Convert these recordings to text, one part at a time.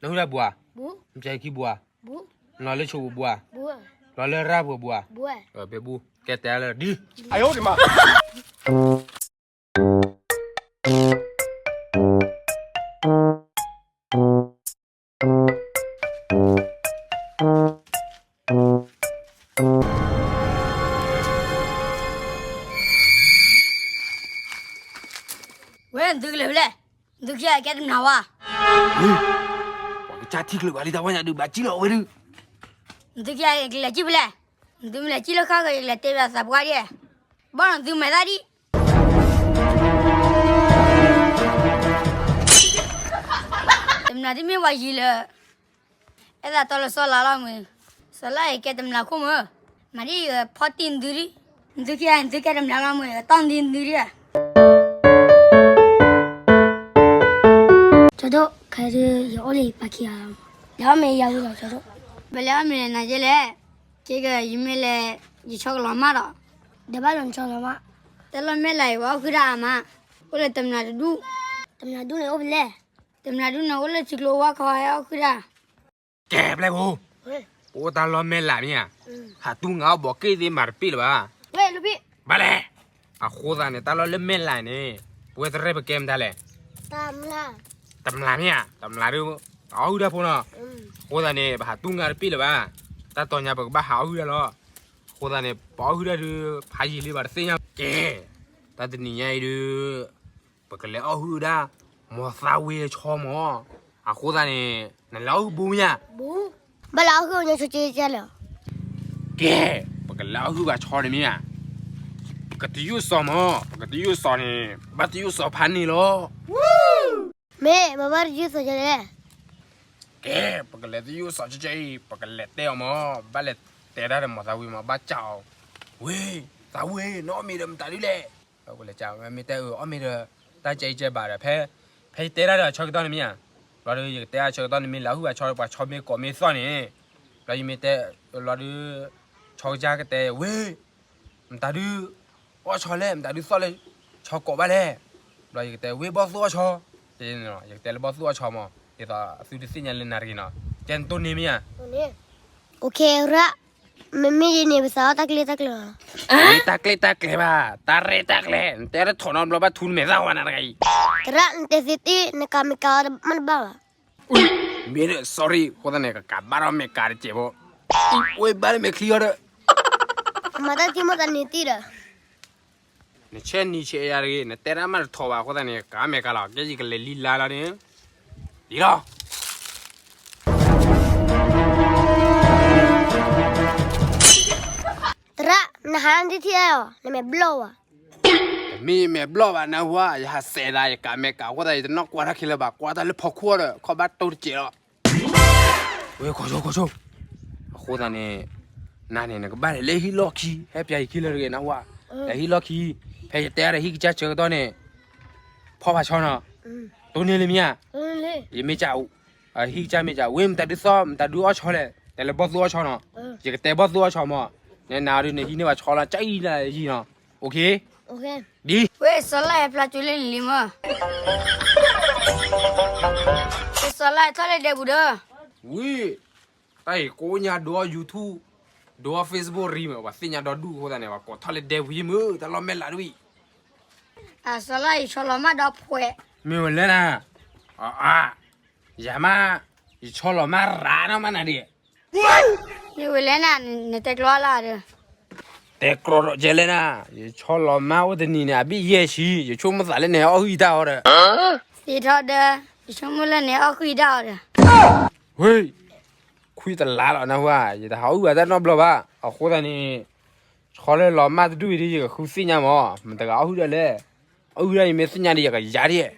နဟုၣ်တၢ်ဘှါ, နကဲခံဘှါ, လီၤလၢဆိပူၤဘှါ, လီၤလၢရၢၢ်ပူၤဘှါ, ဘဲဘူ, ကဲတဲလၢဒ် ဝဲ နသုကလဲၤဖဲလဲၣ်, နသုခံဂၤကဲတမျၢ်ဝါ, ပှၤကစၢ်ထံၣ်ချုးဘၣ်လံတၢ်ဝဲညါဒုး ဘၣ်ကံၣ်လီၤဝဲဒုး, နသုခံဂၤကလဲၤကံၣ်ဖဲလဲၣ်, နသုမ့ၢ်လဲၤကံၣ်လၢခါကလဲၤတဲဘၣ်သးပှၢ်ဒ်, ဘၣ်နီၤနသုမဲာ်သၣ်ဒ် တမျၢ်တမ့ၢ်ပှၤယံၤလၢ အဲၣ်သးတီလၢစီၤလါလီၤမ့ၢ်, စီၤလါအံၤကဲတမျၢ်ခိၣ်မ့ၢ်, မၤဒ်ယဖီၣ်တံၢ်နသုဒ်, နသုခံဂၤနသုကဲတမျၢ်လီၤမ့ၢ် တီၢ်နသုဒ်ဧါ. ကၠီဒိၣ် ခဲဒုးယအိၣ်လၢယပၢ်ခံဂၤ, လဲၤအီၣ်မ့ၤယၤဝံၤလီၤ ကၠီဒိၣ်, ပလဲၤအီၣ်မ့ၤနၤကဲလဲၣ်, ကဲကယမ့ၢ်လဲၤ ယဆီကလီၤမၢ်ဒီး, ဒီးဘၣ်ဒီးနဆီကလီၤမၢ်, တၢ်လီၢ်မဲာ်လးအံၤပှၤအီၣ်ဃုာ်တၢ်အါမး, အိၣ်လၢတမျၢ်တဒူၣ်, တမျၢ်ဒူၣ်န့ၣ်အိၣ်ဖဲလဲၣ်, တမျၢ်ဒူၣ်န့ၣ်အိၣ်လၢထံကျိဝါခီဟဲအီၣ်ဃုာ်တၢ် ကဲပျဲၢ်ဖိ, ပအိၣ်တၢ်လီၢ်မဲာ်လးမ့ၢ်ဧါ, ဟးတူၢ်ငါအီၣ်ဘီးက့ၣ်သ့မၤတပ့ၢ်လၢၤဘၣ်, ဘၣ်လဲၣ်, အဃိသတးန့ၣ် တၢ်လီၢ်လၢမဲာ်လးန့ၣ် ပဝဲတရဲၣ်ပကဲမတၤလဲၣ်, တမျၢ်မ့ၢ်ဧါ, တမျၢ်ဒုး အီၣ်ဟုၣ်တၢ်ဖိနီၤ, အဃိသတးန့ၣ် ပဟးတူၢ်ငါတပ့ၢ်လၢၤဘၣ်, တၢ်တီၤညါပကဘၣ်ဟးအီၣ်ဟုၣ်တၢ်လီၤ, အဃိသတးန့ၣ် ပအီၣ်ဟုၣ်တၢ်ဒုး ဖးယံာ်လံဘၣ်တသ့ၣ်ညါ, ကဲ, တၢ်တနံၤညါအံၤဒုး ပကလဲၤအီၣ်ဟုၣ်ဒၣ် မီၤသးဝ့အဆီမး, အဃိသတးန့ၣ် နလဲၤအီၣ်ဟုၣ်ဘူမ့ၢ်ဧါ, ဘၣ်လဲၤအီၣ်ဟုၣ်ညါဆိကဲလၢၤ, ကဲ, ပကလဲၤအီၣ်ဟုၣ်ဘၣ်ဆီန့ၣ်မ့ၢ်ဧါ, ပကတယုၢ်စီၤမး, ပကတယုၢ်စီၤန့ၣ် ဘၣ်တယုၢ်စီၤဖးန့ၣ်လီၤ, မ့ၢ် မ့ၢ်ဘၣ်တယုၢ်စီၤလဲၣ်, ကဲ, ပကလဲၤတယုၢ်စီၤကဲကဲအံၤ ပကလဲၤတဲအီၤမး, ဘၣ်လဲၤတဲဒၣ်ဒီးမီၤသးဝ့မး ဘၣ်စံးအီၤ, ဝ့, သးဝ့ နအီၣ်မ့ၤဒီးမတၤဒုလဲၣ်, မ့ၢ်တဲအီၤအီၣ်မ့ၤဒီး တၢ်ကဲအံၤကဲဘၣ်ဒီး ဖဲ, ဖဲယတဲဒၣ်ဒီးဆၢကတီၢ်န့ၣ်မ့ၢ်ဧါ, ဘျီဒီးယကတဲအီၤဆၢကတီၢ်န့ၣ်မ့ၢ်လၢအဟုၣ်ဘၣ်ဆီဒီး ပှၤဆီမ့ၢ်ကိးမ့ၢ်သီၣ်န့ၣ်, ဘျီယမ့ၢ်တဲ, ဘျီဒီး, ဆီကစၢ်ကတဲဝ့, မတၤဒု, အီၣ်ဆီလဲၣ် မတၤဒုသီၣ်လၢ, ဆီကိးဘၣ်လဲၣ်, ဘျီယကတဲဝ့ဘီၣ်သိၣ်အီၣ်ဆီ, ယကတဲလၢဘီၣ်သိၣ်အီၣ်ဆီမး, ဒ်သိးသုတသ့ၣ်ညါလၢနၤတဂ့ၤနီၤ, ကဲနတိၢ်န့ၢ်မ့ၢ်ဧါ, ရၣ်, မ့မ့ၢ်ဒ်န့ၣ် ပသးအီၣ်တၢ်ကျ့တၢ်ကျဲလီၤ, မ့ၢ်တၢ်ကျ့တၢ်ကျဲဘၣ်, တၢ်ရဲၣ်တၢ်ကျဲၤ နတဲတထီၣ်နီတဘျီဘၣ်ထူနမဲာ်သၣ်ဝဲနၤတဂၤအံၤ, ရၣ် နတဲသ့သ့ နကးမ့ၢ်ကးအီၤမ့ၢ်တဘၣ်ဘၣ်, မ့ၢ်ဒီး sorry အဃိသတးန့ၣ် ကကးဘၣ်ထီၣ်မ့ၢ်ကးတစဲးဖိ, အံၤပှဲၤဘၣ်လၢမဲာ်ချံအီၤဒီး, မၤတၢ်ထံၣ်မိၣ်သးန့ၣ်တံၢ်ဒီး နဆဲးနံၤဆဲးယၤတဂ့ၤ, နတဲတၢ်မးတထီၣ်ဘၣ်အဃိသတးန့ၣ် ကးမ့ၢ်ကးလီၤ, ကဲယကလဲၤလံလါလီၤန့ၣ်, လံလီၤ, သရၣ် နဟးနတထံၣ်အီၤ နမဲာ်ဘျီၣ်ဘၣ်, တမ့ၢ်မဲာ်ဘျီၣ်ဘၣ်နၢ်ဟူဧါ, ယဟးစဲးဒၣ် ယကးမ့ၢ်ကးအဃိသတး ယတနီၣ်ကွၢ်တၢ်ခဲလၢာ်ဘၣ်, ကွၢ်တၢ်လၢဖီခိၣ်ဒီး ခီၣ်ဘၣ်တိၢ်တစဲးလီၤ ဝဲ ခိၣ်ဆိ ခိၣ်ဆိ, အဃိသတးန့ၣ်, နၤန့ၣ် နကဘၣ်လဲၤလၢဟံၣ်လီၢ်ခံ, ဟဲပျးယခံလၢတဂ့ၤ နၢ်ဟူဧါ, ဟံၣ်လီၢ်ခံ, ဖဲယတဲအါဒီးဟံၣ်ကစၢ်ဆၢကတီၢ်န့ၣ်, ဖီၣ်ဘၣ်ဆီနီၤ, တိၢ်န့ၢ်လံမ့ၢ်ဧါ, ယမ့ၢ်ကး, ဟံၣ်ကစၢ်မ့ၢ်ကး ဝ့ မတၤဒုသီၣ် မတၤဒုအီၣ်ဆီလဲၣ်, တဲလၢဘီၣ်သိၣ်အီၣ်ဆီနီၤ, ယကတဲဘီၣ်သိၣ်အီၣ်ဆီမး, နနၤဒုးန့ၣ် ဟံးန့ၢ်ဘၣ်ဆီလီၤ ကၢ်အံၤလၢဟံၣ်နီၤ, ဒ် ဝ့ၢ်စီၤလါဟဲဖျါကၠိလၢနလံမၢ်, ဝ့ၢ်စီၤလါဟဲထီၣ်လၢဒဲပူၤဒီး, ဝ့ၢ်, တၢ်အံၤကိးညါဒိးအီၣ် YouTube, ဒိးအီၣ် Facebook ရံမၢ်, ပှၤသ့ၣ်ညါဒီဒူၣ်အဃိသတးန့ၣ် ပှၤကိးထီၣ်လၢဒဲပူၤယံမၢ်, တၢ်လီၢ်မဲာ်လးတဝံၣ်, အစီၤလါယဆီလီၤမၢ်ဒီးဖှဲး, မ့ၢ်ဝဲလဲၣ်နၤ, အါ, ယၤမး, ယဆီလီၤမၢ်ရၤနီၢ်မးနၤဒံး မ့ၢ်ဝဲလဲၣ်နၤ, နတဲကျီလၢဒီး, တဲကျီဒီးကဲလဲၣ်နၤ, ယဆီလီၤမၢ်အိၣ်တနံၤန့ၣ် အဘ့ၣ်ယဲၢ်ဆံ, ယဆိကမိၣ်သးလၢနဟဲအီၣ်ဟုၣ်ယတၢ်အီၤဒီး, သ့ထီၣ်ဒီး, ယဆိကမိၣ်လၢနဟဲအီၣ်ဟုၣ်ယတၢ်အီၤဒီး, ဝ့ၢ်, ခွံတလါလီၤနၢ်ဟူဧါ, ယတဟးအီၣ်ဟုၣ်ဘၣ်တၢ်နီတဘျီဘၣ်, အဃိသတးန့ၣ်, ဆီလၢလီၤမၢ်တဒူၣ်အံၤဒ် ယကဃုသ့ၣ်ညါမၢ်, မတၤဂၤအီၣ်ဟုၣ်ဒၣ်လဲၣ်, အီၣ်ဟုၣ်ဒၣ်ယမ့ၢ်သ့ၣ်ညါဒီးယကယၤဒ်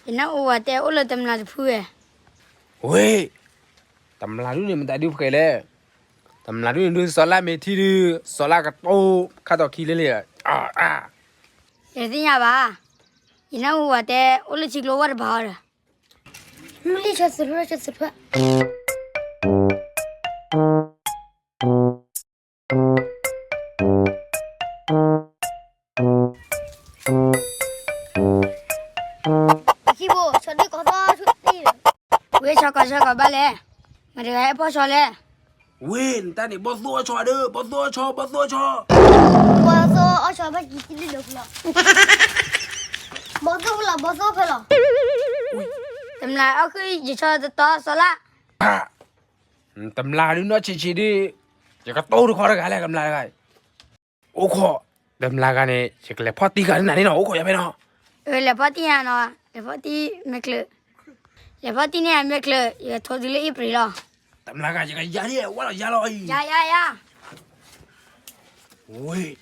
ယနၢ်ဟူဝဲတဲအိၣ်လၢတမျၢ်တဖုဝဲ, ဝ့ၢ်, တမျၢ်ဒုန့ၣ် မတၤဒုဖှဲးလဲၣ်, တမျၢ်ဒုန့ၣ်ဒုး စီၤလါမ့ၢ်ထံၣ်ဒုး စီၤလါကတိၢ်ခါထီၣ်ခံလၢလံ, ယတသ့ၣ်ညါဘၣ်, ယနၢ်ဟူဝဲတဲအိၣ်လၢထံကျိဝၢ်တဘၣ်အီၤဒီး, မ့ၢ်လံ ဆီသရၣ် ဆီသရၣ် ခံဘိ ဆီဒုးကီၢ်သီဆူတ့ၢ်, ဝ့ၢ် ဆီကီၢ်ဆီကီၢ် ဘၣ်လဲၣ်, မတၤတဂၤဟဲဖီၣ်ဆီလဲၣ်. ဝ့ၢ် နတၢ်န့ၣ် ဘီၣ်သိၣ်အီၣ်ဆီဒီး ဘီၣ်သိၣ်အီၣ်ဆီ ဘီၣ်သိၣ်အီၣ်ဆီ. ဘီၣ်သိၣ်အီၣ်ဆီဘၣ်ကံကံလံလီၤ. ဘီၣ်သိၣ်ဖဲလီၤ ဘီၣ်သိၣ်ဖဲလီၤ. တမျၢ်အီၣ်ဃုာ်ယဆီတတီစီၤလါ. တမျၢ်ဒုးနီၢ်ဆံးဆံးဒုး, ယကတိၢ်တခီတဂၤလဲၣ် တမျၢ်တဂၤ. အိၣ်ခိး, တမျၢ်ဂၤန့ၣ် ယကလဲၤဖီၣ်တံၢ်ဂၤန့ၣ်နီၤ အိၣ်ခိးယၤဖဲနီၤ. အၢ လဲၤဖီၣ်တံၢ်ယၤနီၤ, လဲၤဖီၣ်တံၢ်မဲာ်ချၢ, လဲၤဖီၣ်တံၢ်န့ၣ်အမဲာ်ချၢ, ယကထိသုလၢအ့ၣ်ပြံၤလီၤ. တမျၢ်ဂၤ ယကယၤဒ်ဝဲလီၤ ယၤလီၤအံၤ. ယၤယၤယၤ. ဝ့ၢ်,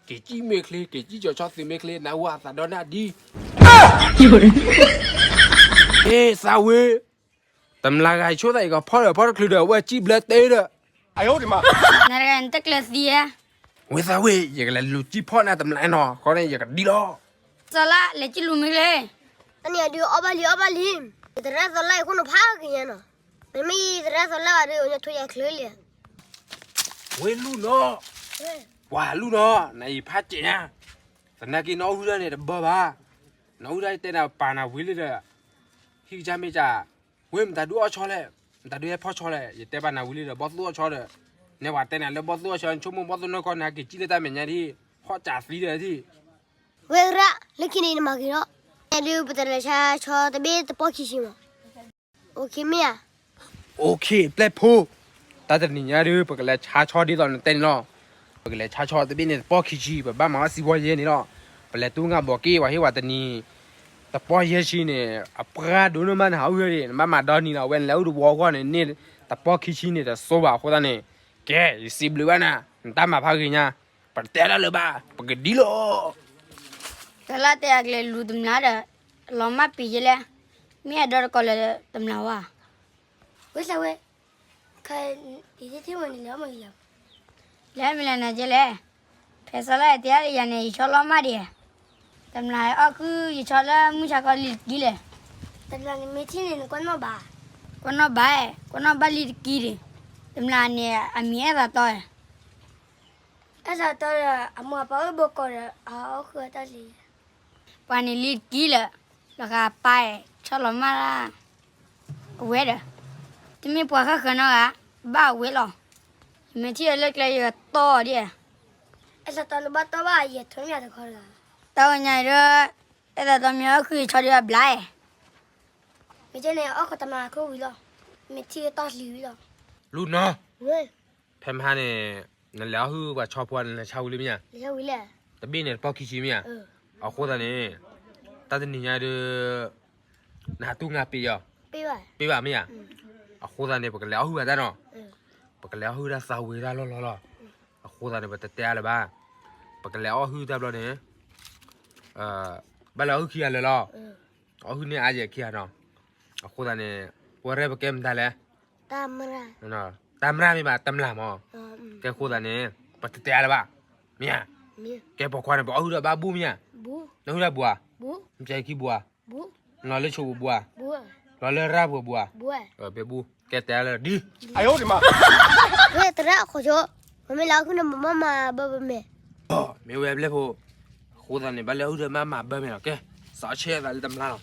က့ၤကံၣ်မဲာ်ချ့ က့ၤကံၣ်ကၠီၤဆီသုမဲာ်ချ့ နဝၤသးဒီနၢ်ဒံ. ဟ့ၣ် သးဝ့ၢ်, တမျၢ်ဂၤဆိသးအံၤကဖီၣ်ဒီးဖီၣ်တချုးဒီး အဝဲကံၣ်ဘျၢတ့ဒီး. နတဂၤနတကျၢၤသံဧါ. ဝ့ၢ်သးဝ့ၢ် ယကလဲၤလူၤကံၣ်ဖီၣ်နၤတမျၢ်နီၤ ဃီန့ၣ် ယကဒံလီၤ. စီၤလါ လဲၤကံၣ်လူၤမ့ၢ်လဲၣ်. အန့ၣ်အဒုးအီၣ်ဘၣ်လံအီၣ်ဘၣ်လံ, ယသရၣ်စီၤလါအံၤခိၣ်နူာ်ဖးက့ၤညါနီၤ, မ့မ့ၢ်ယသရၣ်စီၤလါဘၣ်ဒီး ယထိယၤချၢလံ. ဝ့ၢ်လူၤနီၤ, ပှၤလူၤနီၤ နအံၤဖးကဲညါ, သနာ်က့နီၣ်အုၣ်ဒၣ်န့ၣ်တဘၣ်ဘၣ်, နီၣ်အုၣ်ဒၣ်ယတဲနၤပာ်နၤဝံၤလံဒီး, ဟံၣ်ကစၢ်မ့ၢ်ကၢ်, ဝ့ၢ်မတၤဒုးအီၣ်ဆီလဲၣ်, မတၤဒုးဟဲဖီၣ်ဆီလဲၣ် ယတဲပာ်နၤဝံၤလံဒီး ဘီၣ်သိၣ်အီၣ်ဆီဒီး, နဲပှၤတဲနၤလၢဘီၣ်သိၣ်အီၣ်ဆီ နဆိကမိၣ်ဘီၣ်သိၣ်နီၢ်ကီၢ် နဟဲက့ၤကံၣ်လၢတၢ်မဲာ်ညါဒ်, ဟီၣ်စးသံဒီးဒ်. ဝဲရၣ် လၢခံန့ၣ်နမၤဂ့ၤလီၤ, ဒုးပတလဲၤဆါဆီတဘ့ၣ်တပီၢ်ခံဆံမး. အိၣ်ခ့မ့ၢ်ဧါ. အိၣ်ခ့ ပျဲၢ်ဖိ, တၢ်တနံၤညါဒုး ပကလဲၤဆါဆီဒ်သိးနတဲန့ၣ်လီၤ. ပကလဲၤဆါဆီတဘ့ၣ်န့ၣ်တပီၢ်ခံဆံ ပဘၣ်မၤအီၣ်စံးဝီယဲန့ၣ်လီၤ. ပလဲၤတူၢ်ငါဘီးက့ၢ် ပှၤဟ့ၣ်ဝဲတနံၤ တပီၢ်ယဲဆံန့ၣ် အပှၢ်ဒိၣ်န့ၢ်မး နဟးအုၣ်ဒီး နဘၣ်မၤဒီနံၤလီၤ. အဝဲနလဲၤအုၣ်တဝီအဂီၢ်န့ၣ် န့ၢ်တပီၢ်ခံဆံန့ၣ် တစိဘၣ်အဃိသတးန့ၣ်, ကဲ ယစံးဘျုးဘၣ်နၤ နတၢ်မၤဖးဂ့ၤညါ, ပတဲတၢ်လၢၤဘၣ် ပကဒ်လီၤ. တလါတဲအကလဲၤလူၤတမျၢ်ဒီး, လီၤမၢ်ပံၤယဲလဲၣ်, မ့ၢ်အဒီတကိးလၢတမျၢ်ဝဲ. ဝဲစၢ်ဝဲ, ခါ, ယထံၣ်ဝဲန့ၣ်လဲၤအီၣ်မ့ၢ်ယၤ, လဲၤမ့ၢ်လဲၤနၤကဲလဲၣ်, ဖဲစီၤလါတဲအါလၢယၤန့ၣ် ယဆီလီၤမၢ်ဒံး, တမျၢ်အီၣ်ဃုာ်ယဆီလၢမုၢ်ဆါခီလံတကံၢ်လဲၣ်. တမျၢ်န့ၣ်မ့ၢ်ထံၣ်န့ၣ် နကွၢ်နီၣ်ဘၣ်, ကွၢ်နီၣ်ဘၣ်, ကွၢ်နီၣ်ဘၣ်လံတကံၢ်ဒံး, တမျၢ်န့ၣ် အမံၤအဲၣ်သးတီဧါ. အဲၣ်သးတီဒီး အမိၢ်အပၢ်အိၣ်ဘိကိးဒီး အအီၣ်ဃုာ်အတၢ်လံ. ပှၤန့ၣ်လံတကံၢ်လၢာ်, လီၤဂာ်ပၢ်, ဆီလီၤမၢ်လၢ်, အဝဲဒီး, တမ့ၢ်ပှၤဃၣ်ဃၢၤနီတဂၤ, ဘၣ်အဝဲလီၤ. ယမ့ၢ်ထံၣ်အီၤလၢကျဲယကတီၢ်အီၤဒံး. အဲၣ်သးတီနဘၣ်တီၢ်ဘၣ်ယဲထိၣ်မ့ၢ်တခီတဂၤ. တၢ်ဝဲညါဒီး, အဲၣ်သးတီမ့ၢ်အီၣ်ဃုာ်ယဆီဒီးအဘျါဧါ. မ့ၢ်ကဲန့ၣ် အီၣ်ဃီတမၤခိၣ်ဝံၤလီၤ, မ့ၢ်ထံၣ်ကတီၢ်လံဝံၤလီၤ. လူၤနီၤ, ဖဲမဟါန့ၣ်, နလဲၤအီၣ်ဟုၣ်ပှၤဆီဖိ နလဲၤဆါဝံၤလံမ့ၢ်ဧါ. တဘ့ၣ်န့ၣ်တပီၢ်ခံဆံမ့ၢ်ဧါ. အဃိသတးန့ၣ်, တၢ်တနံၤညါဒီး, နဟးတူၢ်ငါပ့ၤယီၤ, ပ့ၤဘၣ်မ့ၢ်ဧါ. အဃိသတးန့ၣ် ပကလဲၤအီၣ်ဟုၣ်ဘၣ်တၢ်နီၤ, ပကလဲၤအီၣ်ဟုၣ်တၢ်သးဝံၤတၢ်လီၢ်လီၢ်လီၤ. အဃိသတးန့ၣ် ပတတဲအါလၢၤဘၣ်, ပကလဲၤအီၣ်ဟုၣ်တၢ်ဘျီန့ၣ်, ဘၣ်လဲၤအီၣ်ဟုၣ်ခံဂၤလၢာ်လီၤ. အီၣ်ဟုၣ်န့ၢ်အါယဲခံဂၤနီၤ. အဃိသတးန့ၣ်, ပဝဲရဲၣ်ပကဲမတၤလဲၣ်. တၢ်မရၣ်မ့ၢ်ဘၣ် တမျၢ်မး. ကဲအဃိသတးန့ၣ်, ပတတဲအါလၢၤဘၣ်, မ့ၢ်ဧါ. ကဲပိာ်ခွါန့ၣ် ပအီၣ်ဟုၣ်ဒီးဘၣ်ဘူၣ်မ့ၢ်ဧါ. နအီၣ်ဟုၣ်တၢ်ဘှါ, နပျဲခံဘှါ, လီၤလၢဆိပူၤဘှါ, လီၤလၢရၢ်ပူၤဘှါ, ပဘူၣ်, ကဲတဲအါလၢၤဒ်. ဝဲသရၣ်အခိၣ်ဆိ, ပမ့ၢ်လၢအီၣ်ဟုၣ်န့ၣ် ပမ့ၢ်မၤဘၣ်ပမဲာ်. မ့ၢ်ဝဲပျဲၢ်ဖိ, အဃိသတးန့ၣ် ဘၣ်လဲၤအီၣ်ဟုၣ်ဒီးမၤမၤဘၢမ့ၢ်လီၤ. ကဲ, စးဆဲးအသးလၢတမျၢ်လီၤ.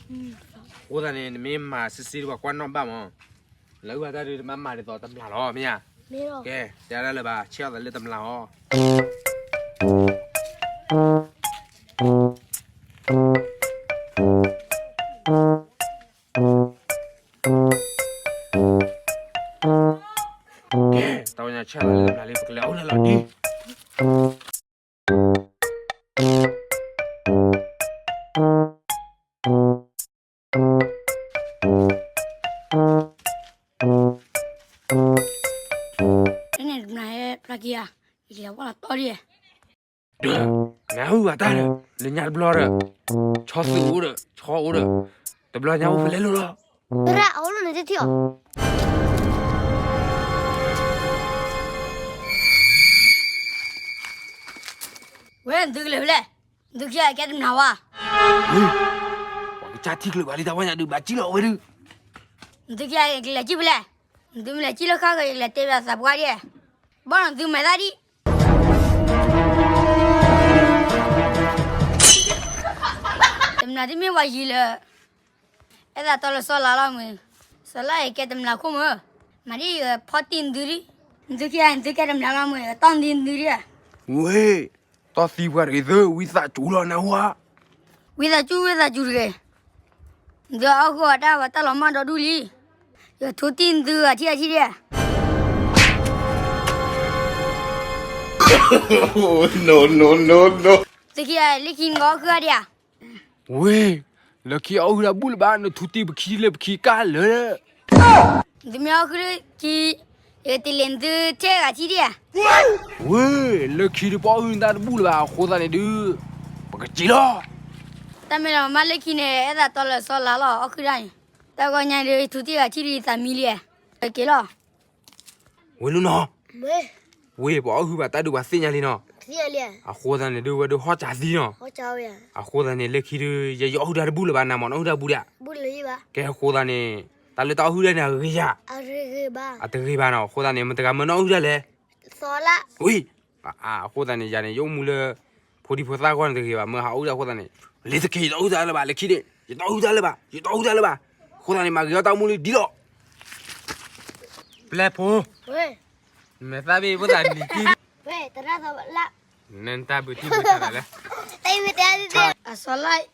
အဃိသတးန့ၣ် နမ့ၢ်မၤစံးစ့ၢ်ဒီးပှၤကွၢ်နီၣ်ဘၣ်မး, လဲၤအီၣ်ဟုၣ်ဘၣ်တၢ်ဒုးတမၤမၤဒ်သိးတမျၢ်လီၤ မ့ၢ်ဧါ. ကဲ, တဲဒၣ်လၢၤဘၣ် ဆဲးအသးလၢတမျၢ်လီၤ. ကဲ, တၢ်ဝဲညါဆဲးအသးလၢတမျၢ်လံ ပကလဲၤအီၣ်ဟုၣ်န့ၣ်လီၤဒ်. တၢ်န့ၣ်တမျၢ်ဟဲဖျါက့ၤဧါ, ယကလဲၤဝဲလီၤတီၢ်ဒံး. နဟူးဂၤတၢ်ဒီး, လၢညါတဘျီဒီး, ဆီသုအိၣ်ဒီး ဆီအိၣ်ဒီး, တဘျီညါအိၣ်ဖဲလဲၣ်လိၤလီၤ. သရၣ်အအိၣ်လီၤန့ၣ်တထံၣ်အီၤ. ဝဲ နသုကလဲၤဖဲလဲၣ်, နသုခံဂၤကဲတမျၢ်ဝဲ. ပှၤကစၢ်ထံၣ်ကျၢၤဘၣ်လံတၢ်ဝဲညါဒုး ဘၣ်ကံၣ်လီၤဝဲဒုး. နသုခံဂၤကလဲၤကံၣ်ဖဲလဲၣ်, နသုမ့ၢ်လဲၤကံၣ်လၢဃၣ်ဃၢၤ ယကလဲၤတဲဘၣ်သးပှၢ်ဒံး, ဘၣ်နီၤသုမဲာ်သၣ်ဒံး. တမျၢ်တမ့ၢ်ပှၤယံၤလၢ, အဲၣ်သးတီလၢစီၤလါလီၤမ့ၢ်, တလါအံၤကဲတမျးခိၣ်မၢ်, မၤဒ်ယဖီၣ်တံၢ်နသုဒံး, နသုခံဂၤ နသုကဲတမျးလီၤမၢ် ယတီၢ်နသုဒံးဧါ. ဝ့ၢ်, တီၢ်သံပှၤတဂ့ၤသု ဝံသးစူၤလီၤနဝါ. ဝံသးစူၤ ဝံသးစူၤတဂ့ၤ, နသုအီၣ်ဃုာ်အီၣ်တၢ် ပှၤတၢ်လီၤမၢ်ဒီဒူၣ်လံ, ယထူတံၢ်နသုဂၤထံၣ်အထံၣ်ဒံးဧါ. သုခံဂၤ လၢခံနကအီၣ်ဃုာ်တၢ်ဒံးဧါ. ဝ့ၢ်, လၢခံအီၣ်ဟုၣ်တၢ်ဘူၣ်လၢၤဘၣ် နထူတံၢ်ပခံလၢပခံကၢ်လၢာ်. နသုမ့ၢ်အီၣ်ဃုာ်လၢခံ, ယကတ့လံာ်နသုထဲဂၤထံၣ်ဒံးဧါ. ဝ့ၢ်, လၢခံဒုးပအီၣ်ဟုၣ်နတၢ်တဘူၣ်လၢၤဘၣ် အဃိသတးန့ၣ်ဒုး, ပကစံးလီၤ. တၢ်မ့ၢ်လီၤမၢ်လၢခံန့ၣ် အဲၣ်သးတီလၢာ်စီလါလီၤ အီၣ်ဃုာ်တၢ်န့ၣ်, တၢ်ဂီၤညါဒုး ထူတံၢ်ဂၤထံၣ်ဒံးသးမံလံ, ကက့ၤလီၤ. ဝ့ၢ်လူနီၤ, ဝ့ၢ် ပှၤအီၣ်ဟုၣ်ဘၣ်တၢ်ဒုးပှၤသ့ၣ်ညါလံနီၤ, အဃိသတးန့ၣ်ဒုး ဝဲဒုးဟီၣ်စၢ်သံနီၤ, အဃိသတးန့ၣ် လၢခံဒုး ယယအီၣ်ဟုၣ်တၢ်တဘူၣ်လၢၤဘၣ် နမ့ၢ်နအီၣ်ဟုၣ်တၢ်ဘူၣ်ဒံးဧါ. ကဲအဃိသတးန့ၣ် တၢ်လၢတၢ်အီၣ်ဟုၣ်တၢ်န့ၣ် အဂ့ၤယၤ, အတဂ့ၤဘၣ်နီၤ, အဃိသတးန့ၣ် မတၤတဂၤမ့ၢ်နအီၣ်ဟုၣ်တၢ်လဲၣ်. ဝ့ၢ်, အဃိသတးန့ၣ် ယၤန့ၣ် ယအိၣ်မူလၢ ဖိဒံဖိသၣ်အဂီၢ်န့ၣ်တဂ့ၤဘၣ်, မ့ၢ်ဟးအီၣ်ဟုၣ်တၢ်အဃိသတးန့ၣ်, လ့ၤသက့ၤ ယတအီၣ်ဟုၣ်တၢ်လၢၤဘၣ် လၢခံန့ၣ် ယတအီၣ်ဟုၣ်တၢ်လၢၤဘၣ် ယတအီၣ်ဟုၣ်တၢ်လၢၤဘၣ်, အဃိသတးန့ၣ် မၤဂ့ၤအီၣ်တၢ်အိၣ်မူလံဒ်လီၤ. ပျဲၢ်ဖိ, နမဲာ်သၣ်ဘ့ၣ်ဖိသၣ်နံၤတံၢ်, နတၢ်ဘုးတံၢ်ဘုးတၢ်လဲၣ်, အစီၤလါ